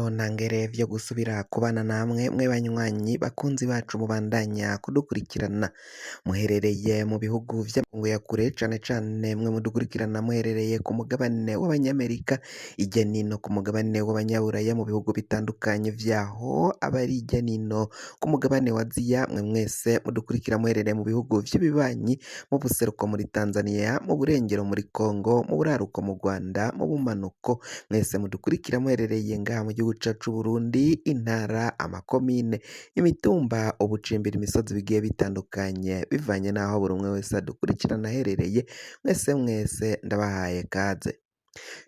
Umunezero ntangere vyo gusubira kubana namwe mwe banywanyi bakunzi bacu mubandanya kudukurikirana muherereye mu bihugu vy'amakungu ya kure, cane cane mwe mudukurikirana muherereye ku mugabane w'abanyamerika, irya nino ku mugabane w'abanyaburaya, mu bihugu bitandukanye vyaho, abari irya nino ku mugabane wa Aziya, mwe mwese mudukurikira muherereye mu bihugu vy'ibibanyi, mu buseruko muri Tanzania, mu burengero muri Congo, mu buraruko mu Rwanda, mu bumanuko, mwese mudukurikira muherereye ngaha mu gihugu cacu Burundi, intara, amakomine, imitumba, ubucimbira, imisozi bigiye bitandukanye, bivanye n'aho buri umwe wese adukurikirana aherereye, mwese mwese ndabahaye kaze.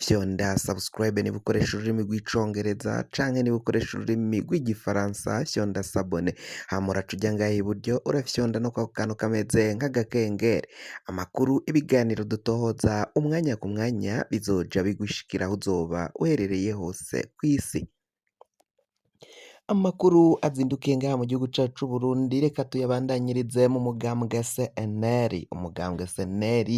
Fyonda subscribe niba ukoresha ururimi rw'icongereza, canke niba ukoresha ururimi rw'igifaransa fyonda s'abonner, hama uraca uja ngaha iburyo urafyonda no kwako kantu kameze nk'agakengeri. Amakuru, ibiganiro dutohoza umwanya ku mwanya bizoja bigushikira aho uzoba uherereye hose kw'isi. Amakuru azindukiye ngaha mu gihugu cacu c'Uburundi, reka tuyabandanyirize mu mugambwe CNL. Umugambwe CNL,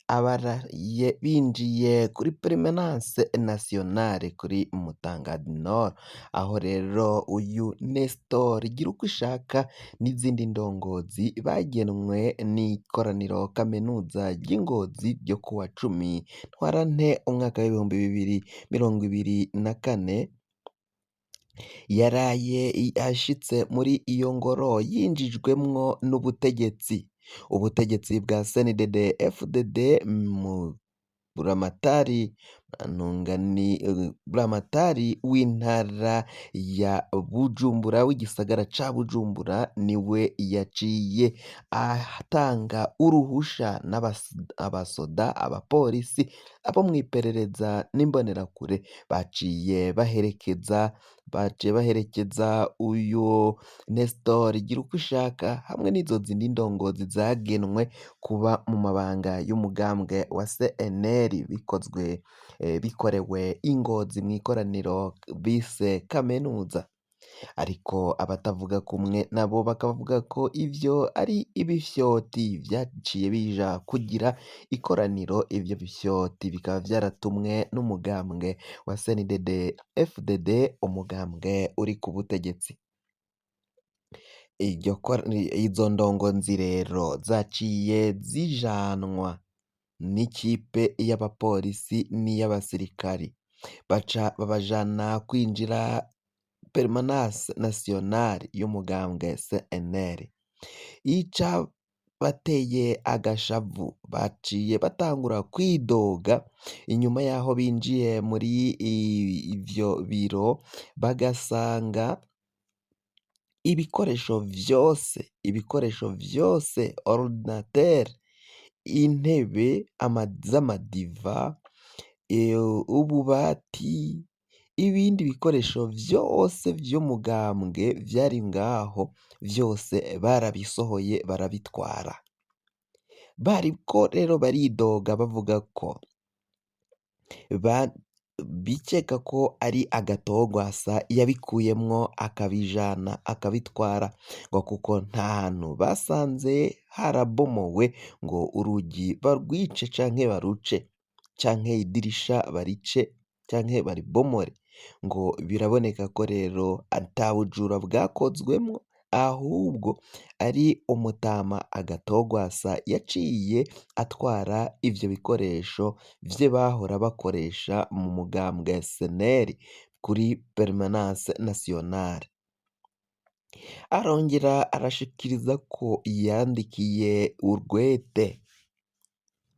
abaraye binjiye kuri Permanence Nationale kuri Mutanga Nord, aho rero uyu Nestor Girukwishaka n'izindi ndongozi bagenwe n'ikoraniro kaminuza ry'Ingozi ryo kuwa 10 Ntwarante umwaka w'2024, yaraye ashitse muri iyo ngoro yinjijwemwo n'ubutegetsi, ubutegetsi bwa CNDD FDD, mu buramatari buramatari w'intara ya Bujumbura, w'igisagara ca Bujumbura, niwe yaciye atanga uruhusha n'abasoda, abapolisi, abo mw'iperereza n'imbonerakure baciye baherekeza uyu Nestor Girukwishaka hamwe n'izo zindi ndongozi zagenwe kuba mu mabanga y'umugambwe wa CNL, bikozwe bikorewe i Ngozi mw'ikoraniro bise kaminuza. Ariko abatavuga kumwe nabo bakavuga ko ivyo ari ibifyoti vyaciye bija kugira ikoraniro, ivyo bifyoti bikaba vyaratumwe n'umugambwe wa CNDD FDD, umugambwe uri ku butegetsi. Izo ndongozi rero zaciye zijanwa n'ikipe y'abapolisi n'iy'abasirikari, baca babajana kwinjira Permanence Nationale y'umugambwe CNL. Icabateye agashavu, baciye batangura kwidoga inyuma yaho binjiye muri ivyo biro, bagasanga ibikoresho vyose, ordinateur, intebe z'amadiva, ububati, ibindi bikoresho vyose vy'umugambwe vyari ngaho, vyose barabisohoye barabitwara. Bariko rero baridoga bavuga ko bikeka ko ari Agatogwasa yabikuyemwo akabijana akabitwara, ngo kuko nta hantu basanze harabomowe ngo urugi barwice canke baruce, canke idirisha barice canke baribomore. Ngo biraboneka ko rero ata bujura bwakozwemwo, ahubwo ari umutama Agatogwasa yaciye atwara ivyo bikoresho vye bahora bakoresha mu mugambwe CNL kuri Permanence Nationale. Arongera arashikiriza ko yandikiye urwete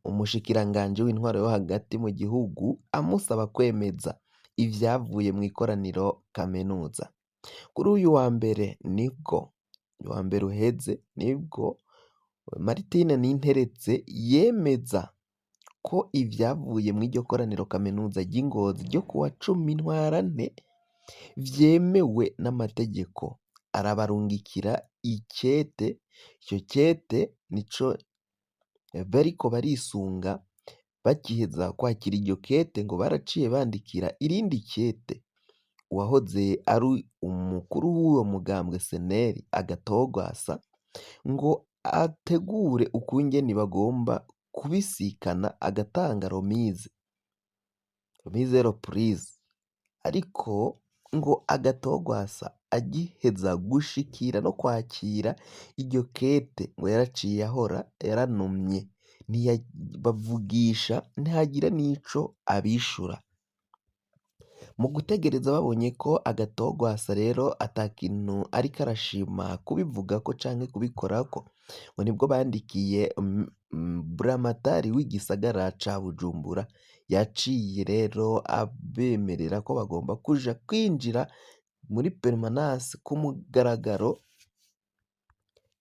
umushikiranganji w'intwaro yo hagati mu gihugu, amusaba kwemeza ivyavuye mw'ikoraniro kaminuza. Kuri uyu wa mbere, nibwo wa mbere uheze, nibwo Martine Ninteretse yemeza ko ivyavuye mw'iryo koraniro kaminuza ry'Ingozi ryo kuwa 10 Ntwarante vyemewe n'amategeko, arabarungikira ikete. Ico kete nico bariko barisunga. Bakiheza kwakira iryo kete, ngo baraciye bandikira irindi kete uwahoze ari umukuru w'uwo mugambwe CNL, Agatogwasa, ngo ategure ukungene bagomba kubisikana, agatanga remise reprise, ariko Ngo Agathon agiheza gushikira no kwakira iryo kete ngo yaraciye ahora yaranumye ntiyabavugisha ntihagira n'ico abishura. Mu gutegereza babonye ko Agathon rero ata kintu ariko arashima kubivugako canke kubikorako, ngo nibwo bandikiye buramatari w'igisagara ca Bujumbura, yaciye rero abemerera ko bagomba kuja kwinjira muri permanence ku mugaragaro,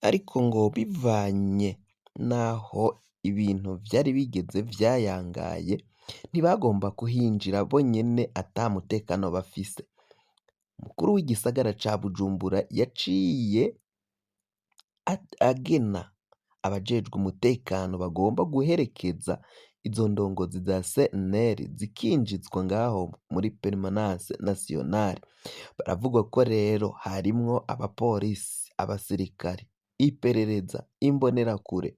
ariko ngo bivanye n'aho ibintu vyari bigeze vyayangaye, ntibagomba kuhinjira bonyene ata mutekano bafise. Umukuru w'igisagara ca Bujumbura yaciye agena abajejwe umutekano bagomba guherekeza izo ndongozi za CNL zikinjizwa ngaho muri permanence nationale. Baravuga ko rero harimwo abapolisi, abasirikare, iperereza, imbonerakure,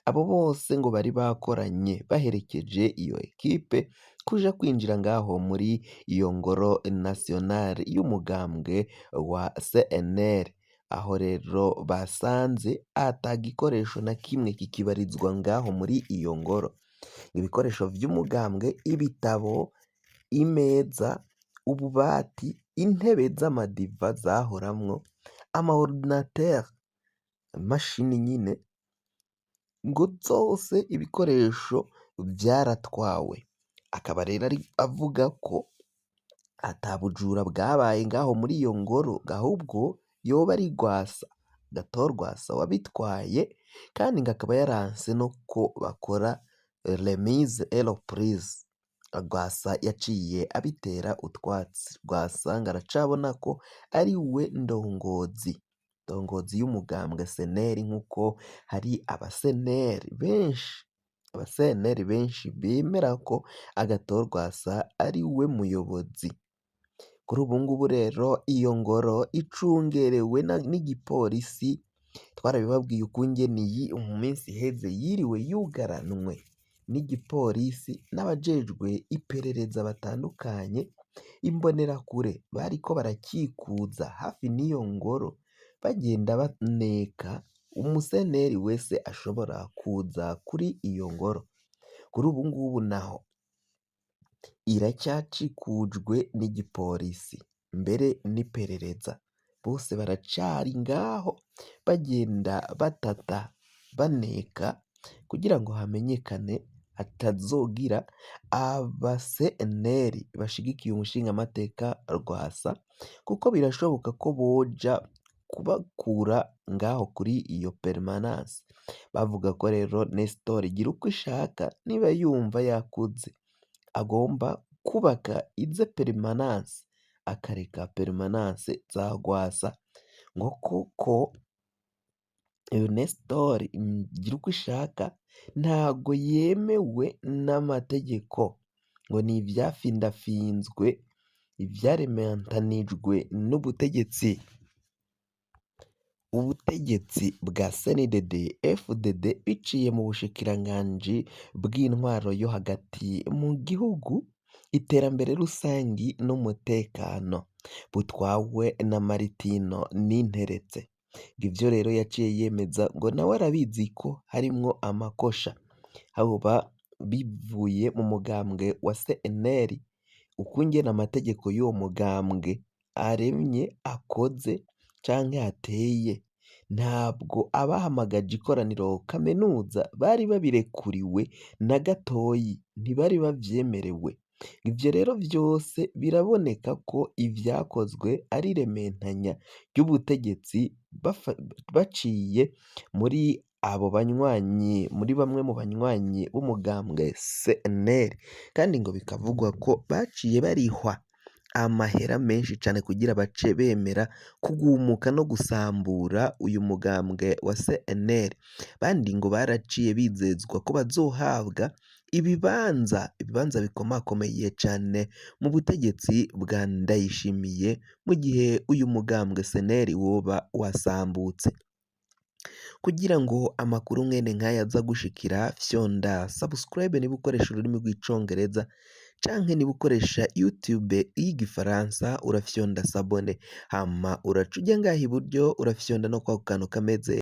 abo bose ngo bari bakoranye baherekeje iyo ekipe kuja kwinjira ngaho muri iyo ngoro nationale y'umugambwe wa CNL, aho rero basanze ata gikoresho na kimwe kikibarizwa ngaho muri iyo ngoro. Ibikoresho vy'umugambwe, ibitabo, imeza, ububati, intebe z'amadiva zahoramwo, ama ordinateur, imashini nyine, ngo zose ibikoresho vyaratwawe. Akaba rero ari avuga ko ata bujura bwabaye ngaho muri iyo ngoro, ahubwo yoba ari Rwasa, Agathon Rwasa wabitwaye, kandi ngo akaba yaranse no ko bakora remise et reprise. Rwasa yaciye abitera utwatsi. Rwasa ngo aracabona ko ari we ndongozi y'umugambwe CNL, nk'uko hari aba CNL benshi bemera ko Agathon Rwasa ari we muyobozi. Kuri ubu ngubu rero iyo ngoro icungerewe n'igipolisi, twarabibabwiye ukungene iyi mu minsi iheze yiriwe yugaranwe n'igipolisi n'abajejwe iperereza batandukanye, imbonerakure bariko barakikuza hafi n'iyo ngoro bagenda baneka umu CNL wese ashobora kuza kuri iyo ngoro. Kuri ubu ngubu naho iracyacikujwe n'igipolisi mbere n'iperereza, bose baracari ngaho bagenda batata baneka kugira ngo hamenyekane hatazogira aba CNL bashigikiye umushingamateka Rwasa, kuko birashoboka ko boja kubakura ngaho kuri iyo permanence. Bavuga ko rero Nestor Girukwishaka niba yumva yakuze agomba kubaka ize permanence, akareka permanence za Rwasa, ngo kuko uyu Nestor Girukwishaka ntago yemewe n'amategeko, ngo ni ivyafindafinzwe, ivyarementanijwe n'ubutegetsi. Ubutegetsi bwa CNDD FDD biciye mu bushikiranganji bw'intwaro yo hagati mu gihugu, iterambere rusangi n'umutekano, butwawe na Martino Ninteretse. Ivyo rero yaciye yemeza ngo nawe arabizi ko harimwo amakosha, hoba bivuye mu mugambwe wa CNL, ukungene amategeko y'uwo mugambwe aremye akoze canke ateye, ntabwo abahamagaje ikoraniro kaminuza bari babirekuriwe na gatoyi, ntibari bavyemerewe. Ivyo rero vyose biraboneka ko ivyakozwe ari irementanya ry'ubutegetsi baciye muri abo banywanyi, muri bamwe mu banywanyi b'umugambwe CNL, kandi ngo bikavugwa ko baciye barihwa amahera menshi cane kugira bace bemera kugumuka no gusambura uyu mugambwe wa CNL. Bandi ngo baraciye bizezwa ko bazohabwa ibibanza bikomakomeye cane mu butegetsi bwa Ndayishimiye mu gihe uyu mugambwe CNL woba wasambutse. Kugira ngo amakuru mwene nk'aya aza gushikira, fyonda subscribe niba ukoresha ururimi rw'Icongereza, canke niba ukoresha YouTube y'igifaransa urafyonda s'abonner, hama uraca uja ngaha iburyo, urafyonda no kwako kantu kameze